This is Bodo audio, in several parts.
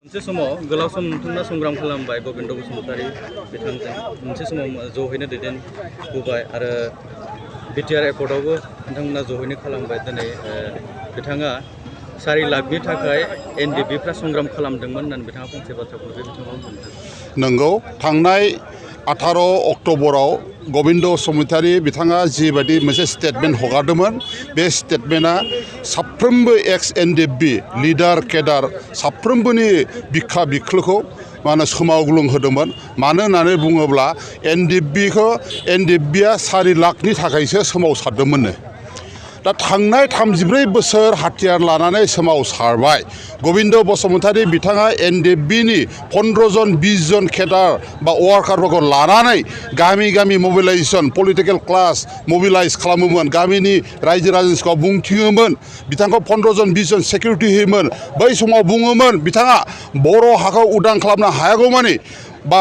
मोनसे समाव गोलाव सम नोंथांना संग्राम खालामबाय गबिन्द बसुमतारी बिथांजों मोनसे समाव जहैनो दैदेनबोबाय आरो बिटिआर एकर्डआवबो नोंथांमोना जहैनो खालामबाय दिनै बिथाङा 4 लाखनि थाखाय एनडिपिफ्रा संग्राम खालामदोंमोन होननानै बिथाङा फंसे बाथ्राखौ बे बिथिङाव बुंदों। नंगौ थांनाय 18 अक्ट'बराव गबिन्द बसुमतारी बिथाङा जिबायदि मोनसे स्टेटमेन्ट हगारदोंमोन बे स्टेटमेन्टआ साफ्रोमबो एक्स एनडिपि लिडार केडार साफ्रोमबोनि बिखा बिख्लोखौ सोमावग्लुं होदोंमोन। मानो होननानै बुङोब्ला एनडिपिआ 4 लाखनि थाखायसो सोमावसारदोंमोननो। दा थांनाय 34 बोसोर हाथियार लानानै सोमावसारबाय गबिन्द बसुमतारी बिथाङा एनडिपिनि 15 जन 20 जन केडार बा वार्कारफोरखौ लानानै गामि गामि मबिलाइजेसन पलिटिकेल क्लास मबिलाइज खालामोमोन, गामिनि रायजो राजाखौ बुंथिङोमोन, बिथांखौ 15 जन 20 जन सिकिउरिटि होयोमोन। बै समाव बुङोमोन बिथाङा बर' हाखौ उदां खालामनो हायागौमानि बा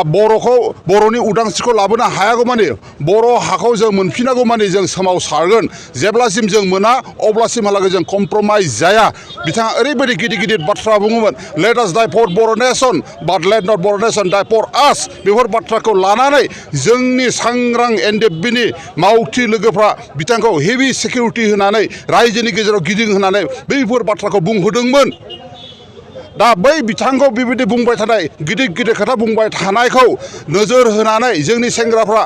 बर'नि उदांस्रिखौ लाबोनो हायागौमानि बर' हाखौ जों मोनफिनागौमानि जों सोमावसारगोन, जेब्लासिम जों मोना अब्लासिमहालागै जों कमप्रमाइज जाया। बिथाङा ओरैबायदि गिदिर गिदिर बाथ्रा बुङोमोन, लेट आस डाइ फर बर' नेशन बाट लेट नट बर' नेशन डाइ फर आस। बेफोर बाथ्राखौ लानानै जोंनि सांग्रां एनडिपिनि मावथि लोगोफ्रा बिथांखौ हेभि सिकिउरिटि होनानै रायजोनि गेजेराव गिदिंहोनानै बैफोर बाथ्राखौ बुंहोदोंमोन। दा बै बिथांखौ बेबायदि बुंबाय थानाय गिदिर गिदिर खोथा बुंबाय थानायखौ नोजोर होनानै जोंनि सेंग्राफ्रा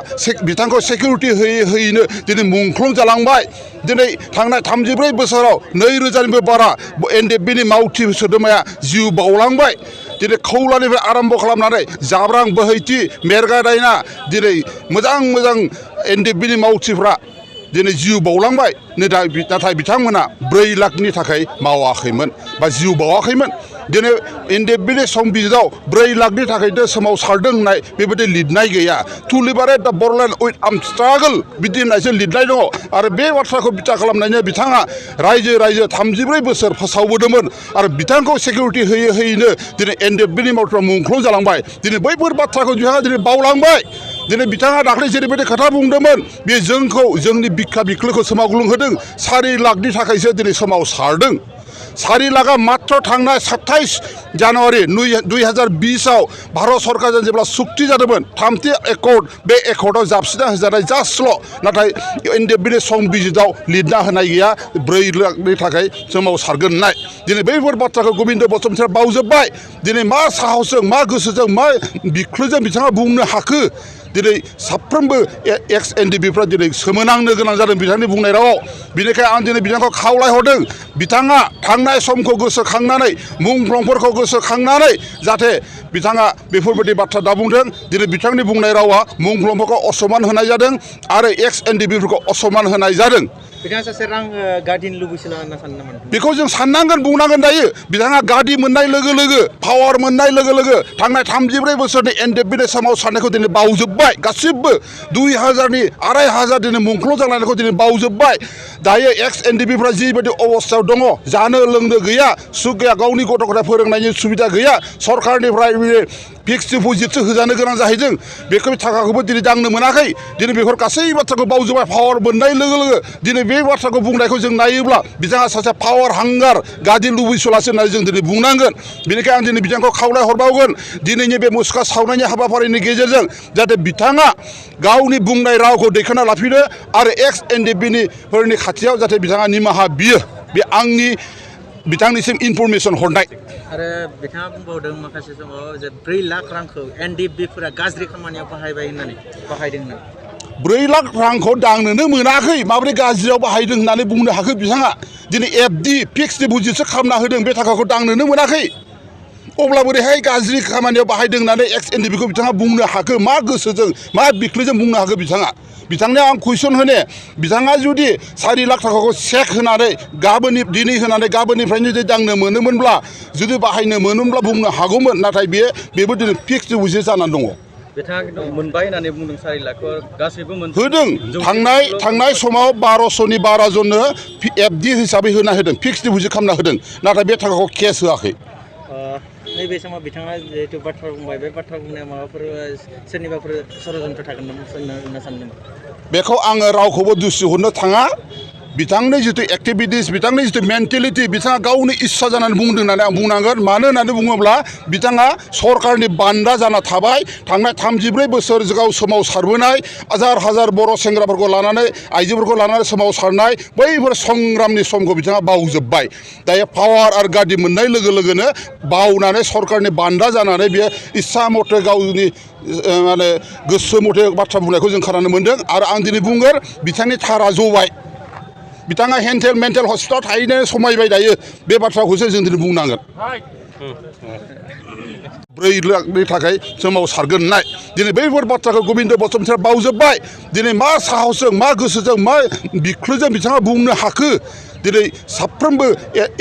बिथांखौ सिकिउरिटि होयै होयैनो दिनै मुंख्लं जालांबाय। दिनै थांनाय 34 बोसोराव 2000निबो बारा एनडिपिनि मावथि सोद्रोमाया जिउ बावलांबाय। दिनै खौलानिफ्राय आरम्भ खालामनानै जाब्रां बोहैथि मेरगा दायना दिनै मोजां मोजां एनडिपिनि मावथिफ्रा दिनै जिउ बावलांबाय। नाथाय बिथांमोना 4 लाखनि थाखाय मावाखैमोन बा जिउ बावाखैमोन। दिनै एनडिपिनि संबिजिताव 4 लाखनि थाखायनो सोमावसारदों होननाय बेबायदि लिरनाय गैया। टु लिबारेट दा बर'लेण्ड उइथ आर्मड स्ट्रागल बिदि होननायसो लिरनाय दङ। आरो बे बाथ्राखौ बिथा खालामनायनि बिथाङा रायजो 34 बोसोर फोसावबोदोंमोन आरो बिथांखौ सिकिउरिटि होयै होयैनो दिनै एनडिपिनि मावथिफ्रा मुंख्लं जालांबाय। दिनै बैफोर बाथ्राखौ बिथाङा दिनै बावलांबाय। दिनै बिथाङा दाख्लै जेरैबायदि खोथा बुंदोंमोन बे जोंनि बिखा बिख्लोखौ सोमावग्लुंहोदों। 4 लाखनि थाखायसो दिनै सोमावसारदों। 4 लाखआ मात्र थांनाय 27 जानुवारि 2020आव भारत सरकारजों जेब्ला सुक्ति जादोंमोन 3थि एकर्ड, बे एकर्डआव जाबसिना होजानाय जास्टल'। नाथाय एनडिपिनि संबिजिताव लिरना होनाय गैया 4 लाखनि थाखाय सोमावसारगोन होननाय। दिनै बैफोर बाथ्राखौ गबिन्द बसुमतारीया बावजोब्बाय। दिनै मा साहसजों मा गोसोजों मा बिख्लोजों बिथाङा बुंनो हाखो? दिनै साफ्रोमबो एक्स एनडिपिफ्रा दिनै सोमोनांनो गोनां जादों बिथांनि बुंनाय रावाव। बेनिखायनो आं दिनै बिथांखौ खावलायहरदों, बिथाङा थांनाय समखौ गोसोखांनानै मुंख्लंफोरखौ गोसोखांनानै जाहाथे बिथाङा बेफोरबायदि बाथ्रा दाबुंथों। दिनै बिथांनि बुंनाय रावा मुंख्लंफोरखौ असमान होनाय जादों आरो एक्स एनडिपिफोरखौ असमान होनाय जादों। बिथाङा सासे रां गादिनि लुबैसोला होनना सानो नामा? बेखौ जों साननांगोन, बुंनांगोन दायो। बिथाङा गादि मोननाय लोगो लोगो पावार मोननाय लोगो लोगो थांनाय 34 बोसोरनि एनडिपिनि सोमावसारनायखौ दिनै बावजोब्बाय। गासिबो 2000नि 2500 दिनै मुंख्लं जालायनायखौ दिनै बावजोब्बाय। दायो एक्स एनडिपिफ्रा जिबायदि अबस्थायाव दङ, जानो लोंनो गैया, सुख गैया, गावनि गथ' गथाय फोरोंनायनि सुबिदा गैया, सरकारनिफ्राय फिक्स डिप'जिटसो होजानो गोनां जाहैदों। बेखौ थाखाखौबो दिनै दांनो मोनाखै। दिनै बेफोर गासै बाथ्राखौ बावजोब्बाय। पावार मोननाय लोगो लोगो दिनै बे बाथ्राखौ बुंनायखौ जों नायोब्ला बिथाङा सासे पावार हांगार गादि लुबैसुलासो होननानै जों दिनै बुंनांगोन। बेनिखायनो आं दिनै बिथांखौ खावलायहरबावगोन, दिनैनि बे मुसुखा सावनायनि हाबाफारिनि गेजेरजों जाहाथे बिथाङा गावनि बुंनाय रावखौ दैखांना लाफिनो आरो एक्स एनडिपिफोरनि खाथियाव जाहाथे बिथाङा निमाहा बियो। बे आंनि बिथांनिसिम इनफरमेसन हरनाय। आरो बिथाङा बुंबावदों माखासे समाव जे 4 लाख रांखौ एनडिपिफोरा गाज्रि खामानियाव बाहायदों होननानै। 4 लाख रांखौ दांनोनो मोनाखै, माबोरै गाज्रियाव बाहायदों होननानै बुंनो हाखो बिथाङा? दिनै एफडि फिक्स डिप'जिटसो खालामना होदों, बे थाखाखौ दांनोनो मोनाखै। अब्ला बोरैहाय गाज्रि खामानियाव बाहायदों होननानै एक्स एनडिपिखौ बिथाङा बुंनो हाखो? मा गोसोजों मा बिख्लोजों बुंनो हाखो बिथाङा? बिथांनियाव आं कुइसन होनो, बिथाङा जुदि 4 लाख थाखाखौ चेक होनानै दिनै होनानै गाबोननिफ्रायनो जुदि दांनो मोनोमोनब्ला, जुदि बाहायनो मोनोमोनब्ला बुंनो हागौमोन। नाथाय बेबो दिनै फिक्स डिप'जिट जानानै दङ। बिथाङा खिन्थु मोनबाय होननानै बुंदों 4 लाखखौ गासैबो होदों। थांनाय समाव 1200नि बारा जननो एफडि हिसाबै होना होदों, फिक्स डिप'जिट खालामना होदों। नाथाय बे थाखाखौ केस होआखै। नैबे समाव बिथाङा जिहेतु बाथ्रा बुंबाय, बे बाथ्रा बुंनाया माबाफोर सोरनिबाफोर षड़यन्त्र थागोन होनना सानो नामा? बेखौ आङो रावखौबो दुसि हरनो थाङा। बिथांनि जितु एक्टिभिटिस बिथांनि जितु मेन्टेलिटि बिथाङा गावनि इस्सा जानानै बुंदों होननानै आं बुंनांगोन मानो होननानै बुङोब्ला बिथाङा सरकारनि बान्दा जाना थाबाय थांनाय 34 बोसोर गाव सोमावसारबोनाय हाजार बर' सेंग्राफोरखौ लानानै आइजोफोरखौ लानानै सोमावसारनाय बैफोर संग्रामनि समखौ बिथाङा बावजोब्बाय दायो पावार आरो गादि मोननाय लोगो लोगोनो बावनानै सरकारनि बान्दा जानानै बियो इस्सा मथे गावनि माने गोसो मथे बाथ्रा बुंनायखौ जों खोनानो मोन्दों आरो आं दिनै बुंगोन बिथांनि थारा जबाय बिथाङा मेन्टेल हस्पिटाल थाहैनो समायबाय दायो बे बाथ्राखौसो जों दिनै बुंनांगोन 4 लाखनि थाखाय सोमावसारगोन होननाय दिनै बैफोर बाथ्राखौ गबिन्द बसुमतारिया बावजोब्बाय दिनै मा साहसजों मा गोसोजों मा बिख्लोजों बिथाङा बुंनो हाखो दिनै साफ्रोमबो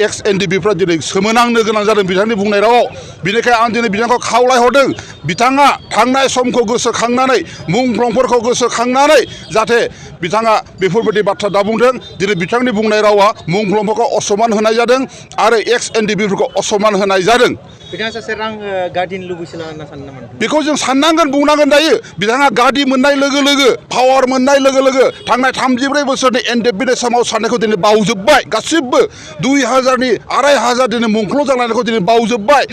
एक्स एनडिबिफ्रा दिनै सोमोनांनो गोनां जादों बिथांनि बुंनाय रावाव बेनिखायनो आं दिनै बिथांखौ खावलायहरदों बिथाङा थांनाय समखौ गोसोखांनानै मुंख्लंफोरखौ गोसोखांनानै जाहाथे बिथाङा बेफोरबायदि बाथ्रा दा बुंदों दिनै बिथांनि बुंनाय रावा मुंख्लंफोरखौ असमान होनाय जादों आरो एक्स एनडिबिफोरखौ असमान होनाय जादों बिथाङा सासे रां गादिनि लुबैसोना होनना सानो नामा बेखौ जों साननांगोन बुंनांगोन दायो बिथाङा गादि मोननाय लोगो लोगो पावार मोननाय लोगो लोगो थांनाय 34 बोसोरनि एनडिबिनि सोमावसारनायखौ दिनै बावजोब्बाय गासिबो 2000नि 2500 दिनै मुंख्लं जालायनायखौ दिनै बावजोब्बाय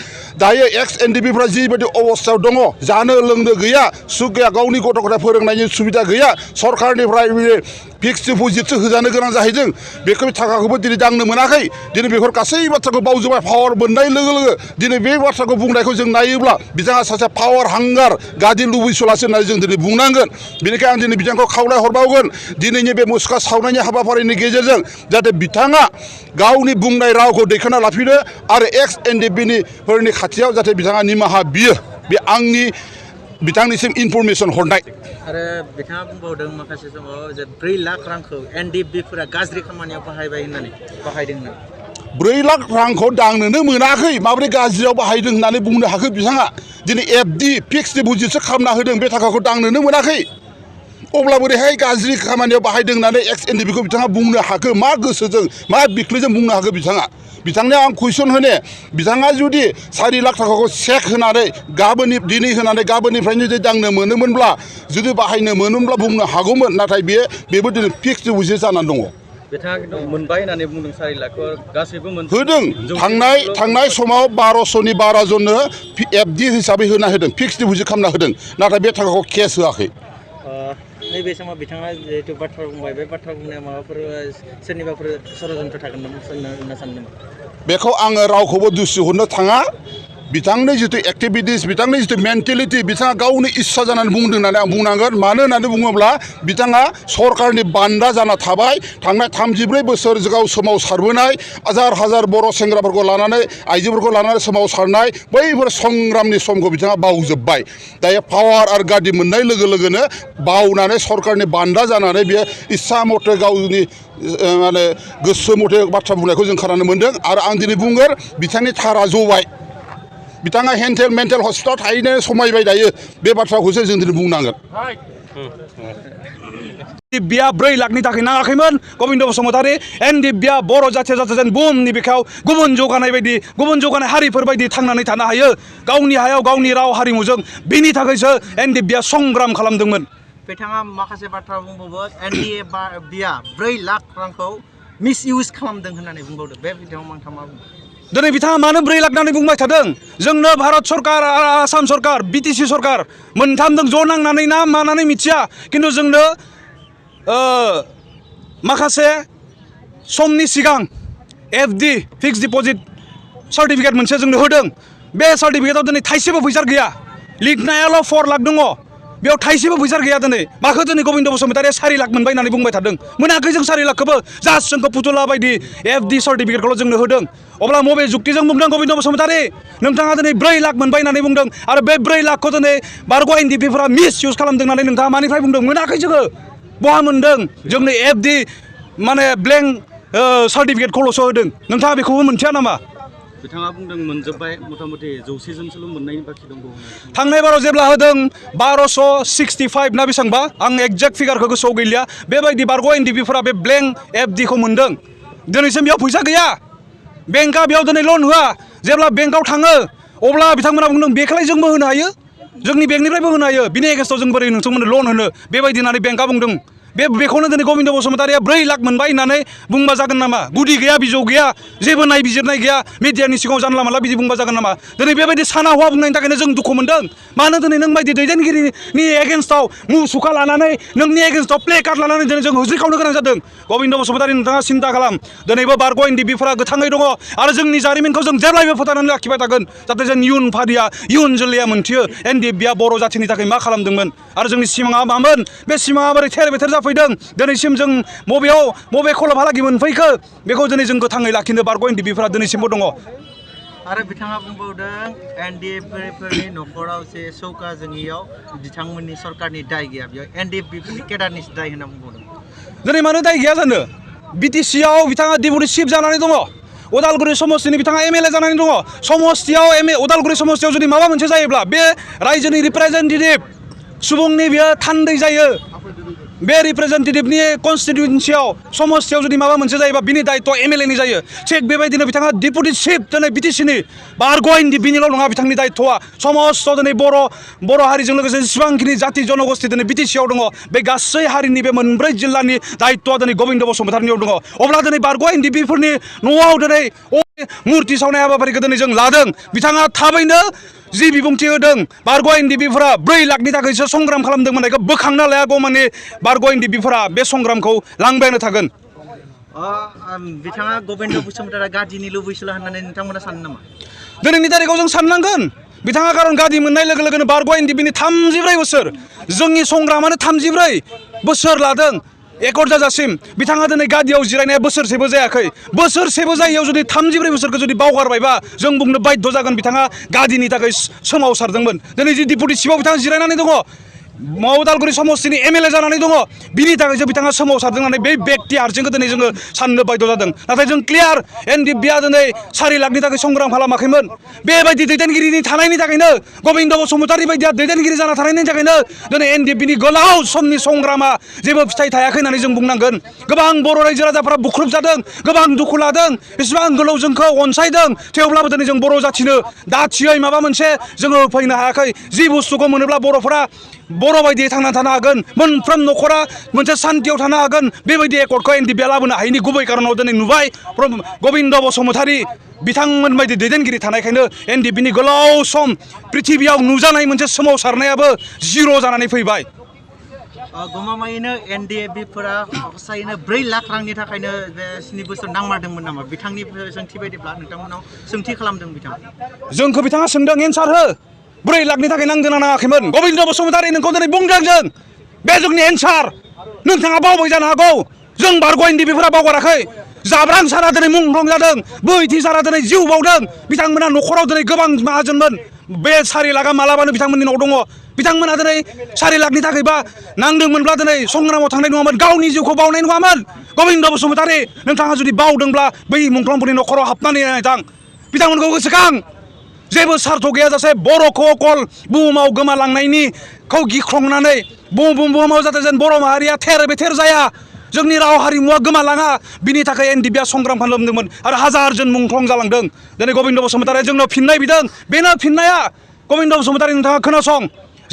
दायो एक्स एनडिबिफ्रा जिबायदि अबस्थायाव दङ जानो लोंनो गैया सुख गैया गावनि गथ' गथाय फोरोंनायनि सुबिदा गैया सरकारनिफ्राय फिक्स डिप'जिटसो होजानो गोनां जाहैदों बेखौ थाखाखौबो दिनै दांनो मोनाखै दिनै बेफोर गासै बाथ्राखौ बावजोब्बाय पावार मोननाय लोगो लोगो दिनै बे बाथ्राखौ बुंनायखौ जों नायोब्ला बिथाङा सासे पावार हांगार गादि लुबैसुलासो होननानै जों दिनै बुंनांगोन बेनिखायनो आं दिनै बिथांखौ खावलायहरबावगोन दिनैनि बे मुसुखा सावनायनि हाबाफारिनि गेजेरजों जाहाथे बिथाङा गावनि बुंनाय रावखौ दैखांना लाफिनो आरो एक्स एनडिबिफोरनि खाथियाव जाहाथे बिथाङा निमाहा बियो बे आंनि बिथांनिसिम इनफरमेसन हरनाय आरो बिथाङा बुंबावदों माखासे समाव जे 4 लाख रांखौ एनडिबिफोरा गाज्रि खामानियाव बाहायदों होननानै 4 लाख रांखौ दांनोनो मोनाखै माबोरै गाज्रियाव बाहायदों होननानै बुंनो हाखो बिथाङा दिनै एफडि फिक्स डिप'जिटसो खालामना होदों बे थाखाखौ दांनोनो मोनाखै अब्ला बोरैहाय गाज्रि खामानियाव बाहायदों होननानै एक्स एनडिबिखौ बिथाङा बुंनो हाखो मा गोसोजों मा बिख्लोजों बुंनो हाखो बिथाङा बिथांनियाव आं कुइसन होनो बिथाङा जुदि 4 लाख थाखाखौ चेक होनानै दिनै होनानै गाबोननिफ्रायनो जुदि दांनो मोनोमोनब्ला जुदि बाहायनो मोनोमोनब्ला बुंनो हागौमोन नाथाय बेबो दिनै फिक्स डिप'जिट जानानै दङ बिथाङा खिन्थु मोनबाय होननानै बुंदों 4 लाखखौ गासैबो होदों थांनाय समाव 1200नि बारा जननो एफडि हिसाबै होना होदों फिक्स डिप'जिट खालामना होदों नाथाय बे थाखाखौ केस होआखै नैबे समाव बिथाङा जिहेतु बाथ्रा बुंबाय बे बाथ्रा बुंनाया माबाफोर सोरनिबाफोर षड़यन्त्र थागोन होनना सानो नामा बेखौ आङो रावखौबो दुसि हरनो थाङा बिथांनि जितु एक्टिभिटिस बिथांनि जितु मेन्टेलिटि बिथाङा गावनि इस्सा जानानै बुंदों होननानै आं बुंनांगोन मानो होननानै बुङोब्ला बिथाङा सरकारनि बान्दा जाना थाबाय थांनाय 34 बोसोर गाव सोमावसारबोनाय हाजार बर' सेंग्राफोरखौ लानानै आइजोफोरखौ लानानै सोमावसारनाय बैफोर संग्रामनि समखौ बिथाङा बावजोब्बाय दायो पावार आरो गादि मोननाय लोगो लोगोनो बावनानै सरकारनि बान्दा जानानै बियो इस्सा मथे गावनि माने गोसो मथे बाथ्रा बुंनायखौ जों खोनानो मोन्दों आरो आं दिनै बुंगोन बिथांनि थारा जबाय बिथाङा मेन्टेल हस्पिटाल थाहैनो समायबाय दायो बे बाथ्राखौसो जों दिनै बुंनांगोन एनडिबिया 4 लाखनि थाखाय नाङाखैमोन गबिन्द बसुमतारि एनडिबिया बर' जाथिया जाथों बुहुमनि बिखायाव गुबुन जौगानाय हारिफोर बायदि थांनानै थानो हायो गावनि हायाव गावनि राव हारिमुजों बिनि थाखायसो एनडिबिया संग्राम खालामदोंमोन बिथाङा माखासे बाथ्रा बुंबावो एनडिबिया 4 लाख रांखौ मिस इउज खालामदों होननानै बुंबावदों बे बिथिङाव नोंथाङा मा बुङो दिनै बिथाङा मानो 4 लाख होननानै बुंबाय थादों जोंनो भारत सरकार आसाम सरकार बिटिसि सरकार मोनथामजों ज' नांनानै ना मानानै मिथिया खिन्थु जोंनो माखासे समनि सिगां एफडि फिक्स डिप'जिट सार्टिफिकेट मोनसे जोंनो होदों बे सार्टिफिकेटआव दिनै थाइसेबो फैसा गैया लिरनायाल' 4 लाख दङ बेयाव थाइसेबो फैसा गैया दिनै माखो दिनै गबिन्द बसुमतारिया 4 लाख मोनबाय होननानै बुंबाय थादों मोनाखै जों 4 लाखखौबो जास्ट जोंखौ फुथुला बायदि एफडि सार्टिफिकेटखौल' जोंनो होदों अब्ला मबे जुक्तिजों बुंदों गबिन्द बसुमतारि नोंथाङा दिनै 4 लाख मोनबाय होननानै बुंदों आरो बे 4 लाखखौ दिनै बारग' एनडिबिफोरा मिस इउज खालामदों होननानै नोंथाङा मानिफ्राय बुंदों मोनाखै जोङो बहा मोनदों जोंनो एफडि माने ब्लेंक सार्टिफिकेटखौल'सो होदों नोंथाङा बेखौबो मोनथिया नामा बिथाङा बुंदों मोनजोब्बाय मथा-मथि 100 जनसोल' मोननायनि बाखि दंबावो थांनाय बाराव जेब्ला होदों 1265 ना बेसेबांबा आं एक्जेक्ट फिगारखौ गोसोआव गैलिया बेबायदि बारग' एनडिबिफोरा बे ब्लेंक एफडिखौ मोनदों दिनैसिम बेयाव फैसा गैया बेंकआ बेयाव दिनै लन होआ जेब्ला बेंकआव थाङो अब्ला बिथांमोना बुंदों बेखौलाय जोंबो होनो हायो जोंनि बेंकनिफ्रायबो होनो हायो बिनि एगेन्स्टआव जों बोरै नोंथांमोननो लन होनो बेबायदि होननानै बेंकआ बुंदों बेखौनो दिनै गबिन्द बसुमतारिया 4 लाख मोनबाय होननानै बुंबा जागोन नामा गुदि गैया बिजौ गैया जेबो नायबिजिरनाय गैया मिडियानि सिगाङाव जानला मानला बिदि बुंबा जागोन नामा दिनै बेबायदि साना हौवा बुंनायनि थाखायनो जों दुखु मोनदों मानो दिनै नों बायदि दैदेनगिरिनि एगेन्स्टआव मुसुखा लानानै नोंनि एगेन्स्टआव प्ले कार्ड लानानै दिनै जों होज्रिखावनो गोनां जादों गबिन्द बसुमतारि नोंथाङा सिन्था खालाम दिनैबो बारग' एनडिपिफोरा गोथाङै दङ आरो जोंनि जारिमिनखौ जों जेब्लायबो फोथांनानै लाखिबाय थागोन जाहाथे जों इयुन फारिया इयुन जोलैया मोनथियो एनडिपिआ बर' जाथिनि थाखाय मा खालामदोंमोन आरो जोंनि सिमाङा मामोन बे सिमाङा बोरै थेर बेथेर जाफैदों दिनैसिम जों बबे खलबहालागि मोनफैखो बेखौ दिनै जों गोथाङै लाखिनो बारग' एनडिपिफोरा दिनैसिमबो दङ आरो बिथाङा बुंबावदों एनडिएफिफोरनि न'खराव जे सौका जोंनियाव बिथांमोननि सरकारनि दाय गैया बेयाव एनडिएफिफोरनि केडारनि दाय होनना बुंबावदों दिनै मानो दाय गैया जानो बिटिसिआव बिथाङा डेपुटि चिफ जानानै दङ उदालगुरि समस्तिनि बिथाङा एमएलए जानानै दङ समस्तियाव उदालगुरि समस्तियाव जुदि माबा मोनसे जायोब्ला बे रायजोनि रिप्रेजेन्टेटिभ सुबुंनि बियो थान्दै जायो बे रिप्रेजेन्टेटिभनि कन्स्टिटुयेन्सियाव समस्तियाव जुदि माबा मोनसे जायोबा बिनि दायित्व एमएलएनि जायो थिग बेबायदिनो बिथाङा डेपुटि चिफ दिनै बिटिसिनि बारग' एनडिपिनिल' नङा बिथांनि दायित्वआ समस्त दिनै बर' हारिजों लोगोसे जेसेबांखिनि जाति जनगोष्ठी दिनै बिटिसिआव दङ बे गासै हारिनि बे 4 जिल्लानि दायित्वआ दिनै गबिन्द बसुमतारिनियाव दङ अब्ला दिनै बारग' एनडिपिफोरनि न'आव दिनै मुर्ति सावनाय हाबाफारिखौ दिनै जों लादों बिथाङा थाबैनो जि बिबुंथि होदों बारग' एनडिपिफोरा 4 लाखनि थाखायसो संग्राम खालामदोंमोन बेखौ बोखांना लायागौ माने बारग' एनडिपिफोरा बे संग्रामखौ लांबायानो थागोन बिथाङा गबिन्द बसुमतारिया गादिनि लुबैसुला होननानै नोंथांमोना सानो नामा दिनैनि तारिखाव जों साननांगोन बिथाङा खारन गादि मोननाय लोगो लोगोनो बारग' एनडिपिनि 34 बोसोर जोंनि संग्रामानो 34 बोसोर लादों एकर्ड जाजासिम बिथाङा दिनै गादियाव जिरायनाया बोसोरसेबो जायाखै बोसोरसेबो जायैयाव जुदि 34 बोसोरखौ जुदि बावगारबायबा जों बुंनो बाध्य जागोन बिथाङा गादिनि थाखाय सोमावसारदोंमोन दिनै जि डेपुटि चिफआव बिथाङा जिरायनानै दङ उदालगुरि समस्तिनि एमएलए जानानै दङ बिनि थाखायसो बिथाङा सोमावसारदों होननानै बे व्यक्ति हारसिंखौ दिनै जोङो साननो बाध्य जादों नाथाय जों क्लियार एनडिपिआ दिनै 4 लाखनि थाखाय संग्राम खालामाखैमोन बेबायदि दैदेनगिरिनि थानायनि थाखायनो गबिन्द बसुमतारि बायदिया दैदेनगिरि जाना थानायनि थाखायनो दिनै एनडिपिनि गोलाव समनि संग्रामा जेबो फिथाइ थायाखै होननानै जों बुंनांगोन गोबां बर' रायजो राजाफोरा बुख्रुब जादों गोबां दुखु लादों इसेबां गोलाव जोंखौ अनसायदों थेवब्लाबो दिनै जों बर' जाथिनो दाथियै माबा मोनसे जोङो होफैनो हायाखै जि बुस्थुखौ मोनोब्ला बर'फोरा बर' बायदियै थांना थानो हागोन मोनफ्रोम न'खरा मोनसे सान्तियाव थानो हागोन बेबायदि एकर्डखौ एनडिपिआ लाबोनो हायैनि गुबै कारनाव दिनै नुबाय गबिन्द बसुमतारि बिथांमोन बायदि दैदेनगिरि थानायखायनो एनडिपिनि गोलाव सम पृथिबियाव नुजानाय मोनसे सोमावसारनायाबो जिर' जानानै फैबाय गमामायैनो एनडिएफिफोरा हसायैनो 4 लाख रांनि थाखायनो बे 7 बोसोर नांमारदोंमोन नामा बिथांनि सोंथि बायदिब्ला नोंथांमोनाव सोंथि खालामदों बिथाङा जोंखौ बिथाङा सोंदों एन्सार हो 4 लाखनि थाखाय नांदोंना नाङाखैमोन गबिन्द बसुमतारि नोंखौ दिनै बुंदों जों बे जोंनि एन्सार नोंथाङा बावबाय जानो हागौ जों बारग' एनडिपिफोरा बावगाराखै जाब्रां सारा दिनै मुंख्लं जादों बैथि सारा दिनै जिउ बावदों बिथांमोना न'खराव दिनै गोबां माहाजोनमोन बे 4 लाखा मालाबानो बिथांमोननि न'आव दङ बिथांमोना दिनै 4 लाखनि थाखायबा नांदोंमोनब्ला दिनै संग्रामाव थांनाय नङामोन गावनि जिउखौ बावनाय नङामोन गबिन्द बसुमतारि नोंथाङा जुदि बावदोंब्ला बै मुंख्लंफोरनि न'खराव हाबनानै नायथां बिथांमोनखौ गोसोखां जेबो सार्थ गैयाजासे बर'खौ अकल बुहुमाव गोमालांनायनिखौ गिख्रंनानै बुहुमाव जाहाथे जेन बर' माहारिया थेर बेथेर जाया जोंनि राव हारिमुवा गोमालाङा बिनि थाखाय एनडिपिआ संग्राम खालामदोंमोन आरो हाजारजन मुंख्लं जालांदों दिनै गबिन्द बसुमतारिया जोंनाव फिननाय बिदों बेनो फिननाया गबिन्द बसुमतारि नोंथाङा खोनासं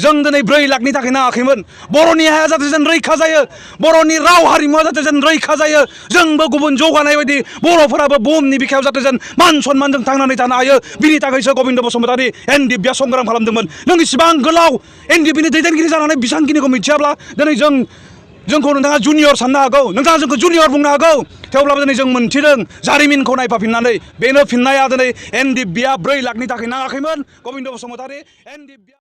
जों दिनै 4 लाखनि थाखाय नाङाखैमोन बर'नि हाया जाहाथे जेन रैखा जायो बर'नि राव हारिमुवा जाहाथे जेन रैखा जायो जोंबो गुबुन जौगानाय बायदि बर'फोराबो बुहुमनि बिखायाव जाहाथे जेन मान सन्मानजों थांनानै थानो हायो बिनि थाखायसो गबिन्द बसुमतारि एनडिपिआ संग्राम खालामदोंमोन नों इसिबां गोलाव एनडिपिनि दैदेनगिरि जानानै बेसांखिनिखौ मिथियाब्ला दिनै जोंखौ नोंथाङा जुनियर साननो हागौ नोंथाङा जोंखौ जुनियर बुंनो हागौ थेवब्लाबो दिनै जों मोनथिदों जारिमिनखौ नायफाफिननानै बेनो फिननाया दिनै एनडिपिआ 4 लाखनि थाखाय नाङाखैमोन गबिन्द बसुमतारि एनडिपिआ